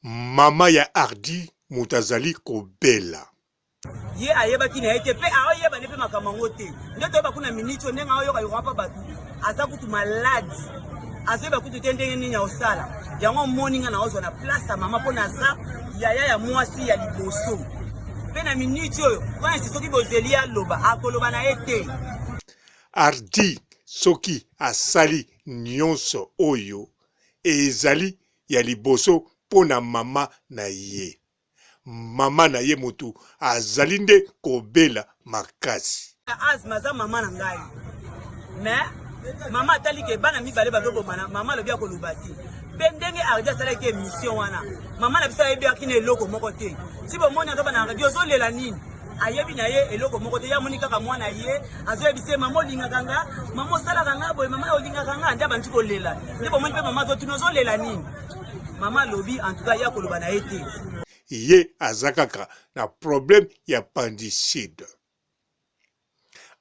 Mama ya Hardy moto azali kobela. Ye ayebaki na ye te mpe aoyeba nde mpe makambo yango te. Nde toyeba kuna miniti oyo ndenge aoyoka yoka mpa bato aza kutu maladi, azoyeba kutu te ndenge nini aosala yango. Omoni nga naozwa na place ya mama mpo naza yaya ya mwasi ya liboso, mpe na miniti oyo prince soki bozeli ye aloba akoloba na ye te. Hardy soki asali nionso oyo ezali ya liboso mpo na mama na ye. Mama na ye mutu azali nde kobela makasi. Asthme aza mama na ngai mais mama atali ke bana mibale bazobomana, mama alobi akoloba te. Mpe ndenge Ardi asalaki emission wana, mama na biso ayebaki na eloko moko te. Ti bomoni azoba na Ardi, ozolela nini? Ayebi na ye eloko moko te, ye amoni kaka mwana ye azoyebisa ye mama olingaka nga, mama osalaka nga boye, mama olingaka nga, nde abandi kolela. Nde bomoni mpe mama azotuna ozolela nini? Mama alobi en tout cas ye akoloba na ye te. Ye aza kaka na problème ya pandicide.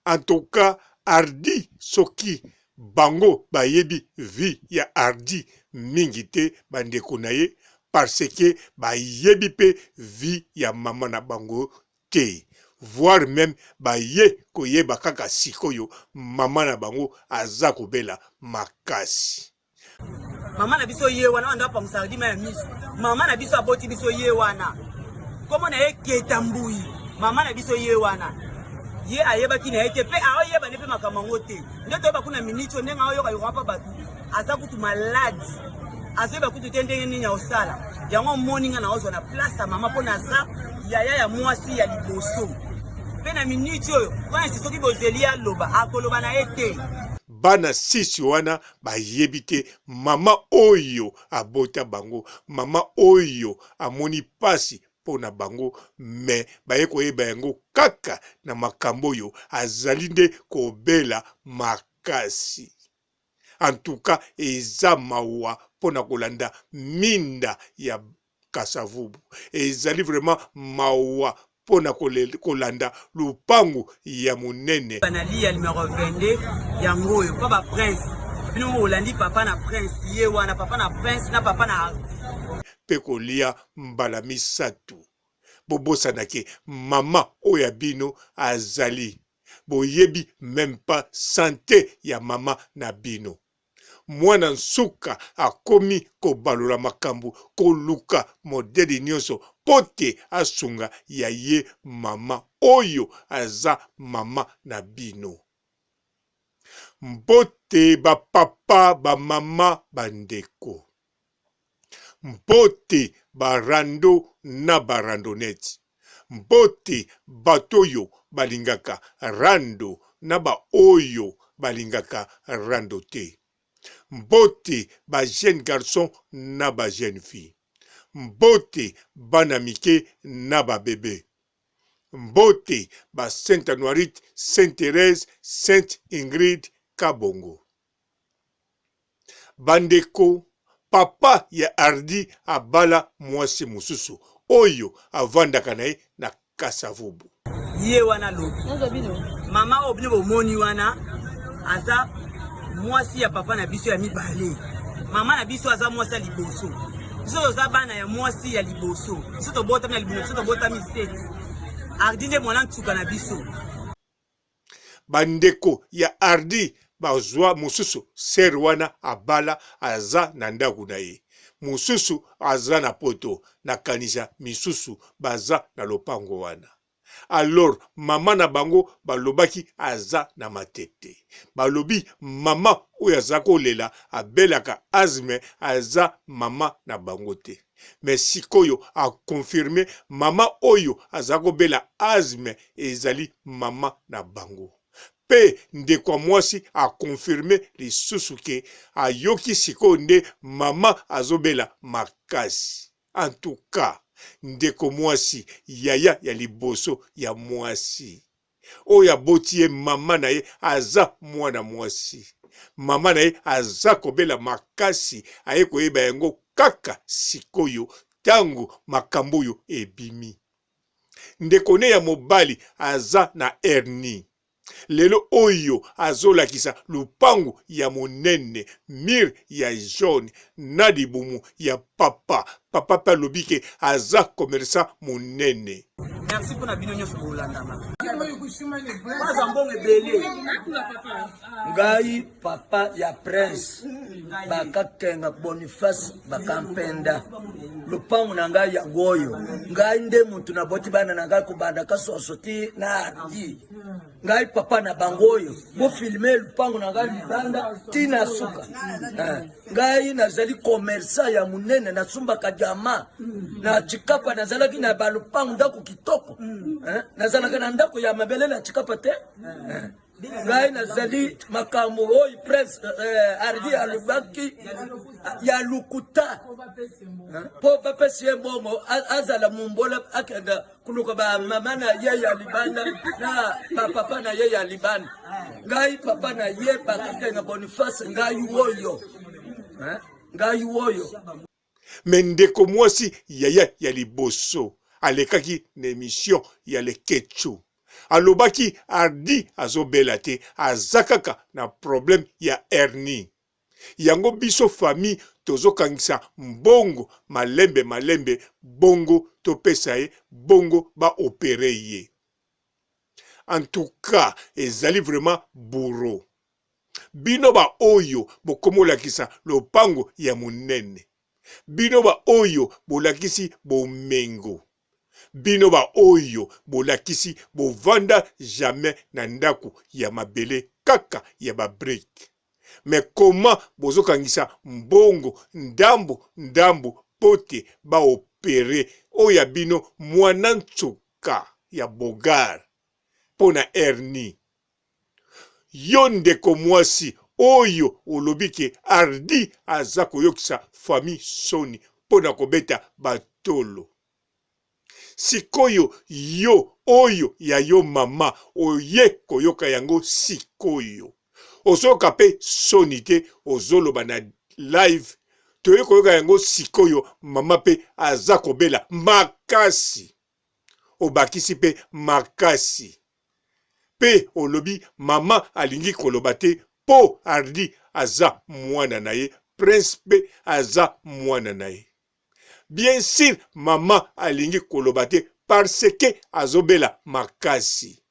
En tout cas Hardy soki bango bayebi vie ya Hardy mingi te ba ndeko na ye parce que bayebi pe vie ya maman na bango te voir meme baye koyeba kaka sikoyo maman na bango aza kobela makasi. Mama na biso ye wana anda pangusa dima ya miso. Mama na biso aboti biso ye wana. Kombo na ye Keta Mbuyi. Mama na biso ye wana. Ye ayebaki na ye te mpe aoyeba nde mpe makambo yango te. Nde toyeba kuna miniti oyo ndenge aoyoka yoka mpa bato aza kutu maladi, azoyeba kutu te ndenge nini aosala yango. Omoni nga naozwa na place ya mama mpo naza yaya ya mwasi ya liboso, mpe na miniti oyo prince soki bozeli ye aloba akoloba na ye te. Bana six wana bayebi te mama oyo abota bango, mama oyo amoni pasi pona bango mais baye koyeba yango kaka na makambo oyo azali nde kobela makasi. En tout cas eza mawa pona kolanda minda ya Kasavubu. Ezali vraiment mawa pona kolanda lupangu ya munene. Banalia numero 22 yango oyo pa ba prince bino moko bolandi papa na prince ye wana papa na prince na papa na Hardy. Pe kolia mbala misatu. Bobosana ke mama oyo ya bino azali. Boyebi meme pas sante ya mama na bino. Mwana nsuka akomi kobalola makambo, koluka modele nionso mpo te asunga ya ye mama oyo aza mama na bino. Mbote ba papa, ba mama, ba ndeko. Mbote ba rando na ba randonnettes. Mbote bato oyo balingaka rando na ba oyo balingaka rando te. Mbote ba jeunes garçons na ba jeunes filles. Mbote bana mike na ba bebes. Mbote ba Saint Anuarite, Saint Therèse, Sainte Ingrid Kabongo. Bandeko, papa ya Hardy abala mwasi mosusu oyo avandaka na ye na Kasavubu. Ye wana alobi mama oyo bino bomoni wana aza mwasi ya papa na biso ya mibale. Mama na biso aza mwasi ya liboso, biso toza bana ya mwasi ya liboso, biso tobotami na libumu, biso tobotami seti. Hardy nde mwana nsuka na biso. Ba ndeko ya Hardy bazua mosusu sœur wana abala aza na ndaku na ye mosusu aza na poto na kanisa misusu baza na lopango wana alors maman na bango balobaki aza na matete balobi maman oyo aza kolela abelaka asthme aza maman na bango te mais sikoyo a confirme maman oyo aza kobela asthme ezali maman na bango pe ndeko ya mwasi a confirme lisusu ke ayoki sikoyo nde maman azobela makasi en tout cas ndeko mwasi yaya ya liboso ya mwasi oyo aboti ye mama na ye aza mwana mwasi mama na ye aza kobela makasi aye koyeba yango kaka sikoyo tango makambo oyo ebimi ndeko ne ya mobali aza na hernie. Lelo oyo azolakisa lupangu ya monene mur ya jaune na libumu ya papa. Papa pe alobi ke aza commerçant monene. Merci pona bino nionso bolandanga. Baza mbongo ebele. Ngai papa ya prince bakakenga Boniface bakampenda lopango na ngai yango oyo ngai nde motu naboti bana na ngai kobanda kasoso ti na ardi ngai papa na bango oyo bofilme lupango na ngai libanda ti na suka eh, ngai nazali commerçant ya monene nasumbaka diama na chikapa nazalaki na balupango ndako kitoko eh, nazalaka na ndako ya mabele na chikapa te eh. ngai nazali makambo oyo prince eh, ardi alobaki ya lokuta mpo bapesi ye mbongo azala mombola akenda koluka bamama na ye ya libanda na bapapa na ye ya libanda ngai papa na ye bakakenga boniface ngai oyo ngai oyo Me ndeko mwasi yaya ya liboso alekaki na emission ya leketchou alobaki Hardy azobela te aza kaka na problème ya hernie yango biso famille tozokangisa mbongo malembe malembe bongo topesa ye bongo ba opere ye en tout cas ezali vraiment bourreau Bino ba oyo bokomolakisa lopango ya monene, bino ba oyo bolakisi bomengo, bino ba oyo bolakisi bovanda jamais na ndaku ya mabele kaka ya ba briques mais comment bozokangisa mbongo ndambu ndambu pote ba opere oyo ya bino muana nsuka ya beaugar pona hernie Yo ndeko muasi oyo olobi ke Hardy aza koyokisa famille soni pona kobeta ba tolo. Sikoyo yo oyo ya yo mama oye koyoka yango sikoyo. Ozoyoka pe soni te ozoloba na live toye koyoka yango sikoyo mama pe aza kobela makasi. Obakisi pe makasi. Pe olobi maman alingi koloba te po Hardy aza mwana na ye prince pe aza mwana na ye bien sur maman alingi koloba te parce que azobela makasi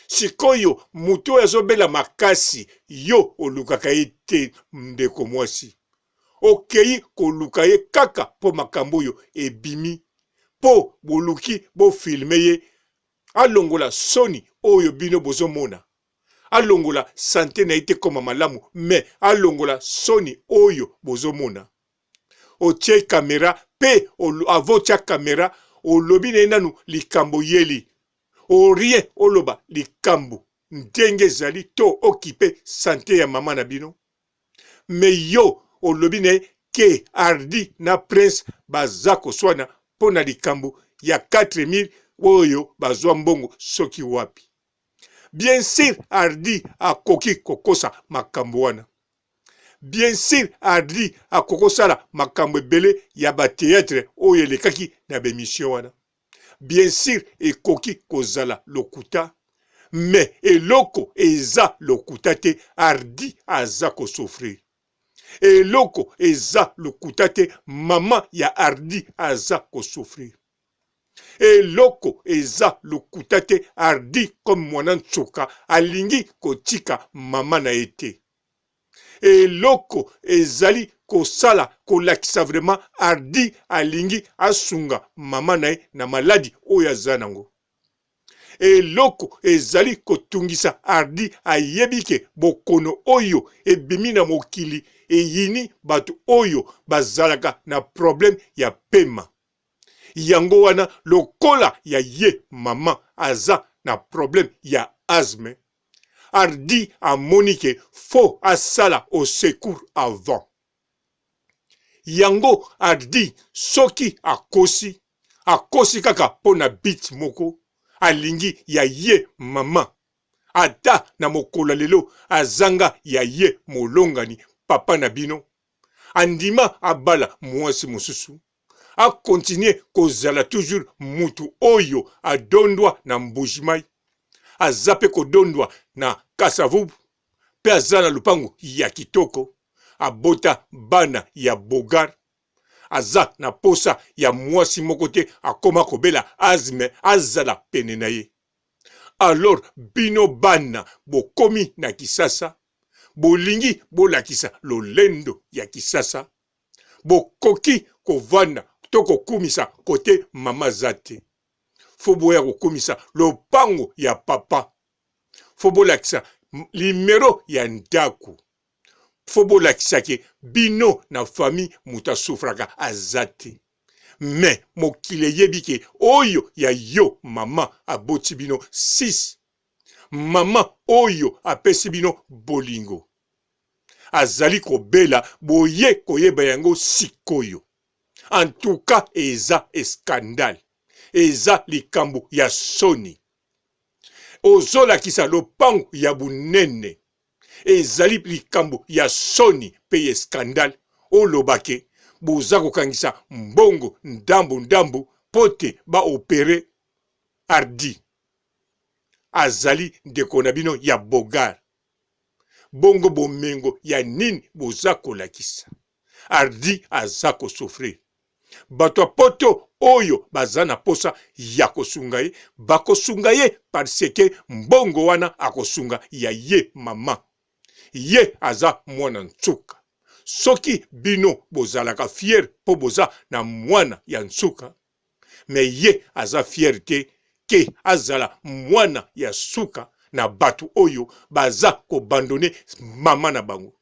sikoyo mutu oyo azobela makasi yo olukaka ye te ndeko mwasi okeyi koluka ye kaka po makambo oyo ebimi po boluki bo filme ye Alongola soni oyo bino bozo mona. Alongola sante na ye te ekoma malamu mais alongola soni oyo bozo mona. Otie camera pe avant otia camera olobi na ye nanu likambo oyeli. Au rien oloba likambo ndenge ezali to okipe sante ya maman na bino. Mais yo olobi na ye ke Hardy na Prince baza koswana mpo na likambo ya 4000 oyo bazwa mbongo soki wapi. Bien sur Hardy akoki kokosa makambo wana. Bien sur Hardy akoki kosala makambo ebele ya ba theatre oyo elekaki na ba emission wana. Bien sur ekoki kozala lokuta mais eloko eza lokuta te Hardy aza ko souffrir. Eloko eza lokuta te maman ya Hardy aza ko souffrir. Eloko eza lokuta te Hardy comme muana nsuka alingi kotika maman na ye te. Eloko ezali kosala kolakisa vraiment Hardy alingi asunga maman na ye na maladi oyo aza nango. Eloko ezali kotungisa Hardy ayebi ke bokono oyo ebimi na mokili eyini bato oyo bazalaka na problème ya pema. Yango wana lokola ya ye maman aza na problème ya asthme, Hardy amoni ke faut asala au secours avant. Yango Hardy soki akosi, akosi kaka po na but moko, alingi ya ye maman ata na mokolo ya lelo azanga ya ye molongani papa na bino, andima abala muasi mosusu, a continuer kozala toujours mutu oyo adondwa na Mbuji-Mayi. Aza pe kodondwa na Kasavubu pe aza na lopango ya kitoko. Abota bana ya bogar. Aza na posa ya mwasi moko te akoma kobela asthme azala pene na ye. Alors bino bana bokomi na Kisasa bolingi bolakisa lolendo ya Kisasa bokoki kovanda to kokumisa kote mama aza te fo boya kokumisa lopango ya papa fo bolakisa limero ya ndaku fo bolakisa ke bino na famille moto asufraka aza te me mokili eyebi ke oyo ya yo mama aboti bino 6 mama oyo apesi bino bolingo azali kobela boye koyeba yango sikoyo en tout cas eza escandale eza likambo ya soni ozolakisa lopango ya bunene ezali likambo ya soni pe ya escandale oloba ke boza kokangisa mbongo ndambu ndambu po te ba opere Hardy azali ndeko na bino ya bogar bongo bomengo ya nini boza kolakisa Hardy aza ko souffrir bato ya poto oyo baza na posa ya kosunga ye bakosunga ye parce que mbongo wana akosunga ya ye mama ye aza mwana nsuka soki bino bozalaka fier po boza na mwana ya nsuka mais ye aza fier te ke azala mwana ya suka na batu oyo baza ko bandonne mama na bango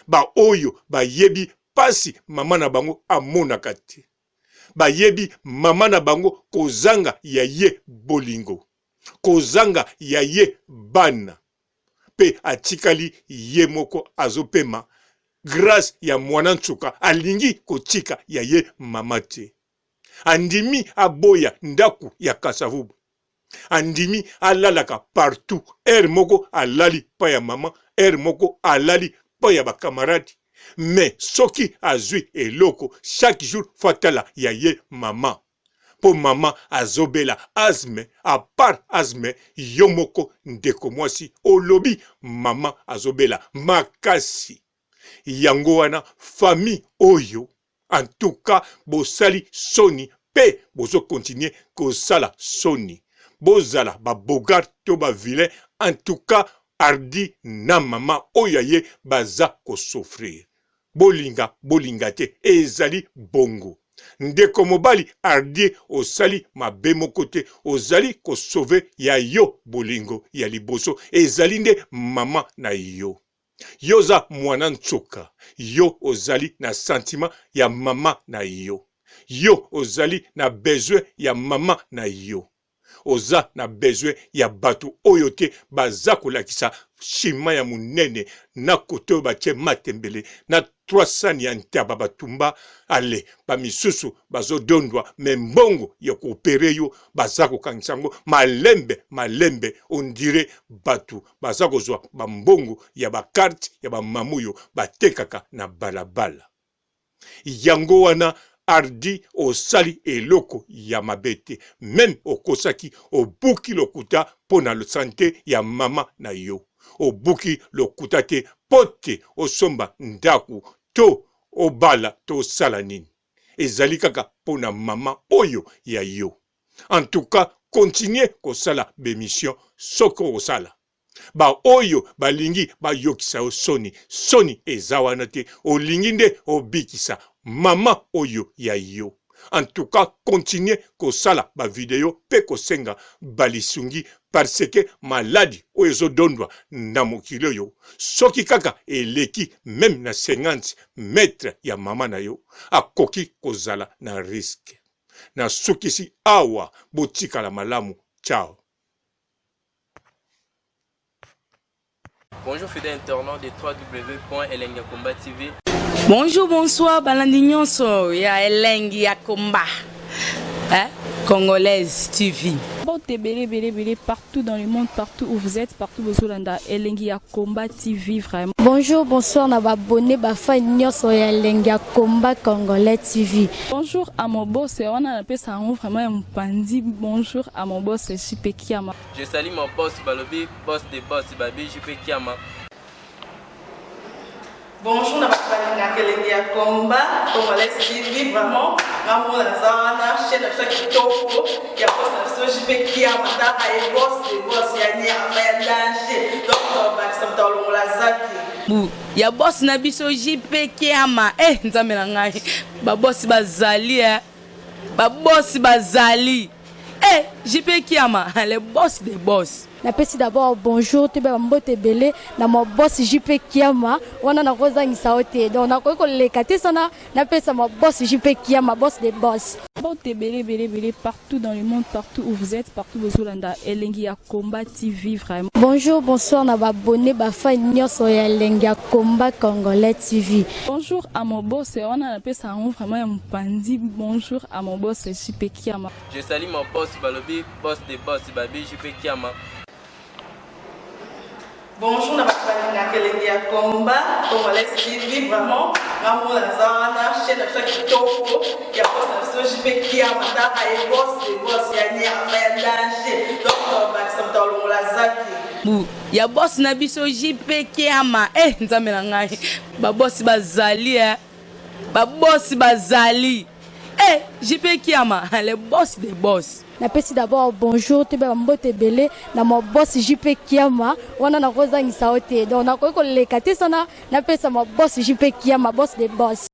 ba oyo bayebi pasi mama na bango amonaka te bayebi mama na bango kozanga ya ye bolingo kozanga ya ye bana pe atikali ye moko azopema grace ya mwana nsuka alingi kotika ya ye mama te Andimi aboya ndaku ya kasavubu. Andimi alalaka partout. Heure moko alali pa ya maman, heure moko alali pa ya ba camarades. Mais soki azui eloko chaque jour faut atala ya ye maman. Po maman azobela asthme, à part asthme yo moko ndeko mwasi olobi maman azobela makasi. Yango wana famille oyo En tout cas bosali soni pe bozo continuer kosala soni. Bozala ba beaugard to ba vilain en tout cas Hardy na maman oyo ya ye baza ko souffrir. Bolinga bolinga te ezali bongo. Ndeko mobali Hardy osali mabe moko te ozali ko sauver ya yo bolingo ya liboso ezali nde maman na yo. Yo oza muana nsuka, yo ozali na sentiment ya mama na yo. Yo ozali na besoin ya mama na yo. Oza na besoin ya batu oyo te baza kolakisa ciment ya munene na kote oyo batie matembele na trois sani ya ntaba batumba ale ba misusu bazodondwa me mbongo ya koopere yo baza kokangisa yango malembe malembe ondire batu baza kozwa ba mbongo ya ba carte ya ba mamuyo batekaka na balabala yango wana Hardy osali eloko ya mabe te meme okosaki obuki lokuta mpo na sante ya mama na yo obuki lokuta te mpo te osomba ndaku to obala to osala nini ezali kaka mpo na mama oyo ya yo En tout cas continuer kosala b'emission soki okosala. Ba oyo balingi bayokisa yo soni, soni eza wana te, olingi nde obikisa maman oyo ya yo. En tout cas continuer kosala ba video pe kosenga ba lisungi parce que maladi oyo ezo dondwa na mokili oyo soki kaka eleki meme na 50 metre ya maman na yo akoki kozala na risque. Nasukisi awa botikala malamu ciao. Bonjour fidèle internaute de www.elengiyakomba TV. Bonjour, bonsoir, balandi nyonso ya elengi ya komba. Eh? Congolaise TV. Mbote ebele ebele ebele partout dans le monde, partout où vous êtes, partout bozolanda Elengi ya Combat TV vraiment. Bonjour, bonsoir na ba abonnés ba fans nyonso ya Elengi ya Combat Congolais TV. Bonjour à mon boss, wana napesa yango vraiment ya mopanzi. Bonjour à mon boss JP Kiama. Je salue mon boss balobi boss de boss babi JP Kiama. Bonjour na bato balingaka elengi ya combat congolais TV vraiment nga moko naza wana chaîne na biso ya kitoko ya boss na biso JP Kiama tala ye boss de boss ya nyama ya danger donc tobakisa moto alongola zaki bu ya boss na biso JP Kiama eh nzambe na ngai ba boss bazali eh ba boss bazali eh JP Kiama le boss des boss. Napesi d'abord bonjour toyeba ba mbote ebele na ma boss JP Kiama wana nakozangisa yo te donc nakoki koleka te sana napesa ma boss JP Kiama boss de boss. Mbote ebele ebele ebele partout dans le monde partout où vous êtes partout bozolanda Elengi ya Combat TV vraiment. Bonjour bonsoir na ba abonnes ba fans nionso ya Elengi ya Combat Congolais TV. Bonjour à mon boss wana napesa yango vraiment ya mopanzi bonjour à mon boss JP Kiama. Je salue mon boss balobi boss de boss babi JP Kiama. Bonjour na bato balingaka elengi ya combat congolais TV vraiment nga moko naza wana chaîne na biso ya kitoko ya boss na biso JP Kiama tala ye boss de boss ya nyama ya danger donc tobakisa moto alongola zaki bu ya boss na biso JP Kiama eh nzambe na ngai ba boss bazali eh ba boss bazali eh JP Kiama le boss des boss. Napesi d'abord bonjour toyeba ba mbote ebele na ma boss JP Kiama wana nakozangisa yo te donc nakoki koleka te sana napesa ma boss JP Kiama boss des boss.